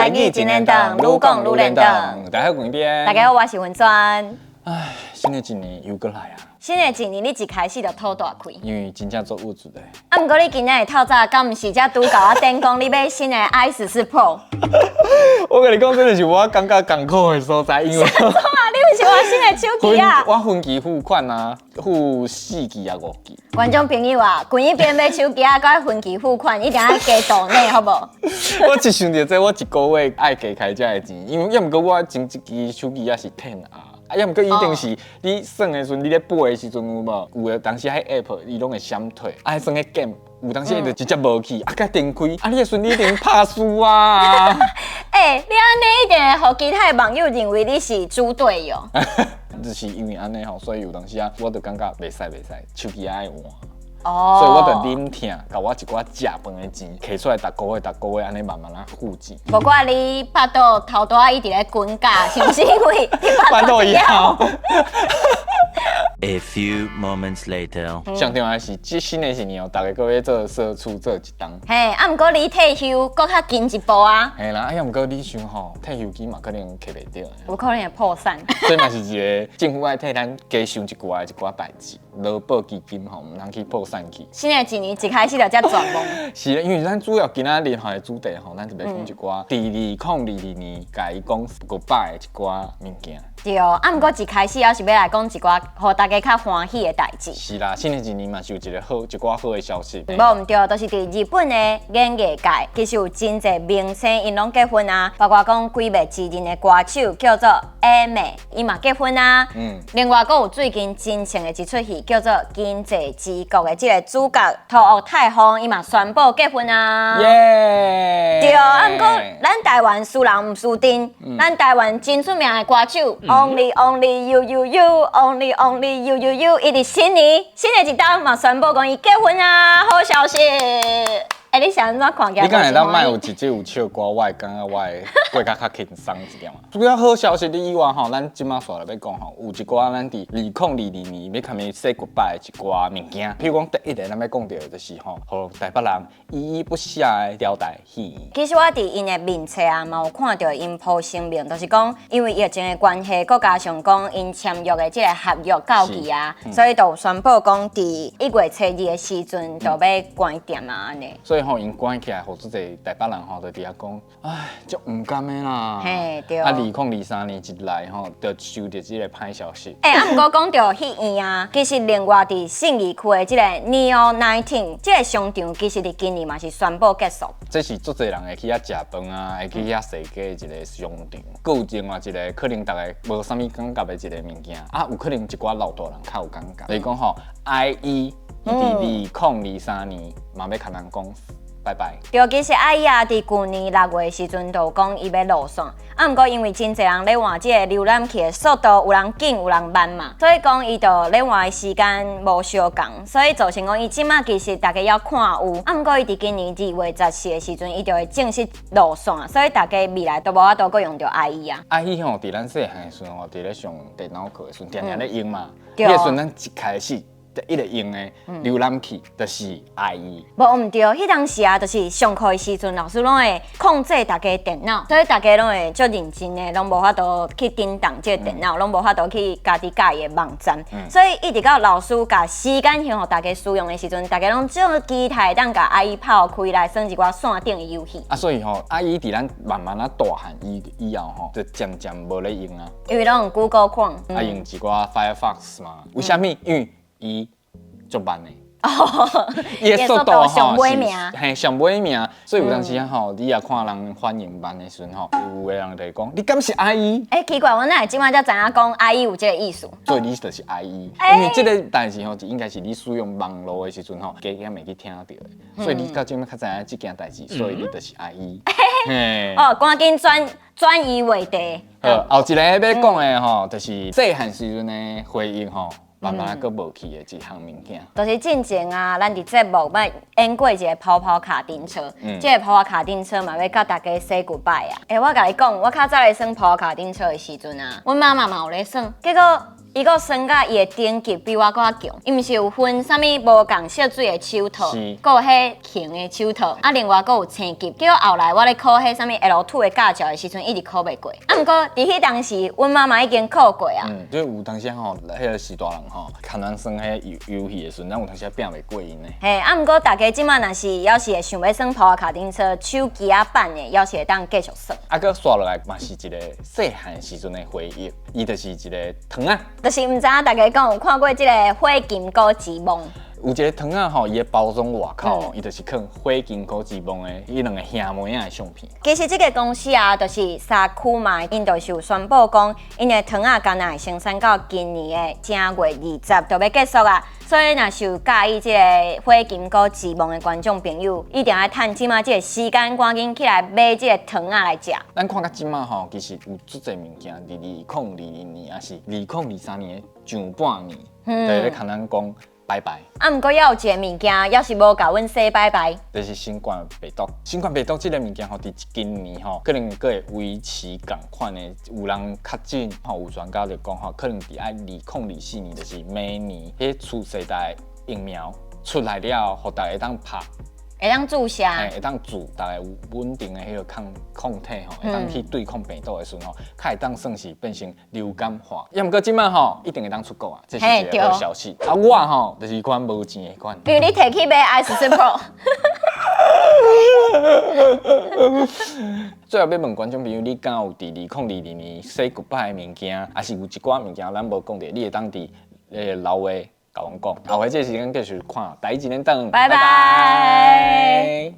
台語真連長，愈講愈連長。大家好，我邊。大家好，我是雲川。唉，新的一年又過來啊！新的一年，你一開始就吐大氣。因為真正做鬱卒的。啊，毋過你今仔日透早，敢毋是才拄共我頂講你買新的 i14 Pro？我共你講，真的是我感覺艱苦的所在，因為啊，你毋是換新的手機啊？我分期付款啊，付4期抑5期。觀眾朋友啊，近一邊買手機啊，閣愛分期付款，一定愛加 donate，好無？我一想著這，我一個月愛加開這个錢，因為抑毋過我前一支手機也是 XR。啊，抑毋過一定是你耍的時陣，你咧背的時陣有無？有的當時彼 app 伊攏會閃退，啊，彼耍彼 game 有當時伊就直接無去，啊，閣重開，啊，你的時陣你一定拍輸啊！欸，你按呢一定會予其他的網友認為你是豬隊友。就是因為按呢吼，所以有當時啊，我就感覺袂使袂使，手機愛換。哦。所以我就忍疼，共我一寡食飯的錢提出來，逐個月逐個月按呢慢慢仔付錢。無怪你腹肚頭拄仔一直咧滾架，是毋是因為你腹肚以後？ A few moments later。上重要的是，這新的一年哦，逐家閣欲做社畜做一冬。嘿，啊，毋過你退休閣較近一步啊。嘿啦，啊，抑毋過你想吼，退休金嘛可能摕袂著。有可能會破產。這嘛是一個政府愛替咱加想一寡的一寡代誌，勞保基金吼，毋通去破產去。新的一年一開始就遮絕望。是啊，因為咱主要今仔日吼的主題吼，咱就欲講一寡佇2022年共伊講 goodbye 的一寡物件。對，啊，毋過一開始猶是欲來講一寡予大家較歡喜的代誌。是啦，新的一年嘛是有一個好一寡好的消息。無毋對，就是佇日本的演藝界，其實有真濟明星𪜶攏結婚啊，包括講《鬼滅之刃》的歌手叫做 Aimer，伊嘛結婚啊。另外，閣有最近真紅的一齣戲叫做《今際之國》的這个主角土屋太鳳，伊嘛宣布結婚啊。耶！對，啊，毋過咱台灣輸人毋輸陣，咱台灣真出名的歌手，Only Only You You You Only Only You You You，伊佇新年新的一冬嘛宣布講伊結婚啊，好消息！欸，你是按怎看起來？你敢會當莫有一節有唱歌，我會感覺我會過較較輕鬆一點啊。除了好消息以外吼，咱這馬煞來欲講吼，有一寡咱佇2022年欲共伊 say goodbye 的一寡物件。譬如講，第一个咱欲講著的就是吼，予台北人依依不捨的貂台戲院。其實我佇𪜶的面冊啊，嘛有看著𪜶 po 聲明，就是講因為疫情的關係，閣加上講𪜶簽約的這个合約到期啊，所以就宣布講佇1月初2的時陣就欲關店啊，按呢。所以吼，𪜶關起來，予足濟台北人吼，就佇遐講，唉，足毋甘的啦。嘿，對。啊，2023年一來吼，就收著這个歹消息。欸，啊，毋過講著戲院啊，其實另外佇信義區的這个 Neo 19這个商場，其實佇今年嘛是宣布結束。這是足濟人會去遐食飯啊，會去遐踅街的一個商場。閣有另外一個可能逐家無啥物感覺的一個物件，啊，有可能一寡老大人較有感覺。就是講吼，IE 伊佇2023年嘛欲共人講拜拜。對，其實 IE 啊，佇舊年6月的時陣就講伊欲落線，啊，毋過因為真濟人咧換這個瀏覽器的速度，有人緊有人慢嘛，所以講伊就咧換的時間無相仝，所以造成講伊這馬其實逐家猶看有，啊，毋過伊佇今年2月14的時陣，伊就會正式落線，所以逐家未來都無法度閣用著 IE 啊。 IE 吼，佇咱細漢的時陣吼，佇咧上電腦課的時陣，定定咧用嘛。對。彼個時陣咱一開始第一个用的瀏覽器就是 IE。無毋對，彼當時啊，就是上課的時陣，老師攏會控制逐家電腦，所以逐家攏會足認真的，攏無法度去叮當這個電腦，攏無法度去家己佮意的網站。所以一直到老師共時間限予逐家使用的時陣，逐家攏足期待當共 IE 拍開來耍一寡線頂的遊戲。啊，所以吼，IE 佇咱慢慢仔大漢以後吼，就漸漸無咧用啊。因為攏用 Google Chrome。啊，用一寡 Firefox 嘛。為啥物？因為伊足慢的。伊的速度吼上尾名，嘿，上尾名，所以有當時啊吼，你也看人反應慢的時陣吼，有的人就會講，你敢是 IE？欸，奇怪，我哪會這馬才知影講 IE 有這个意思？所以你就是 IE，因為這个代誌吼，應該是你使用網路的時陣吼，加減會去聽著的，所以你到這馬較知影這件代誌，所以你就是 IE。嘿。哦，趕緊轉轉移話題。好，後一個欲講的吼，就是細漢時陣的回憶吼，慢慢仔閣無去的一項物件。就是進前啊，咱佇節目捌演過一个跑跑卡丁車，這个跑跑卡丁車嘛欲佮大家 say goodbye 啊。欸，我共你講，我較早咧耍跑跑卡丁車的時陣啊，阮媽媽嘛有咧耍，結果伊閣耍甲伊的等級比我閣較強。伊毋是有分啥物無仝色水的手套，閣有彼紅的手套，啊，另外閣有青級。結果後來我咧考彼啥物 L2 的駕照的時陣，一直考袂過。啊，毋過佇彼當時，阮媽媽已經考過啊。嗯，就有當時吼，彼個時大人吼，牽咱耍彼遊遊戲的時陣，咱有當時拚袂過𪜶呢。嘿，啊，毋過大家這馬若是猶是會想欲耍跑卡丁車，手機仔版的，猶是會當繼續耍。啊，閣紲落來嘛是一個細漢時陣的回憶，伊就是一個糖仔。就是毋知影大家敢有看過這個火金果之夢？有一個糖仔吼，伊的包裝外口，伊就是囥火金果之夢的彼兩个兄妹仔的相片。其實這个公司啊，就是沙庫瑪，𪜶就是有宣布講，𪜶的糖仔干焦會生產到今年的正月20就欲結束啊。所以若是有佮意這个火金果之夢的觀眾朋友，一定愛趁這馬這个時間，趕緊起來買這个糖仔來食。咱看到這馬吼，其實有足濟物件，佇2022年，抑是2023年的上半年，就咧共咱講拜拜。啊，毋過猶有一个物件，猶是無共阮 say 拜拜。就是新冠病毒。新冠病毒這个物件吼，佇今年吼，可能閣會維持仝款的。有人確診吼，有專家就講吼，可能佇愛2024年，就是明年，彼次世代疫苗出來了後，予大家會當拍。會當注射。嘿，會當注，大家有穩定的彼个抗體吼，會當去對抗病毒的時陣吼，較會當算是變成流感化。抑毋過這馬吼，一定會當出國啊，這是一个好消息。啊，我吼就是款無錢的款。因為你提去買 i14 Pro。最後欲問觀眾朋友，你敢有佇2022年 say goodbye 的物件，抑是有一寡物件咱無講著，你會當佇留話共阮講。後擺這个時間繼續看，台語一連轉，拜拜。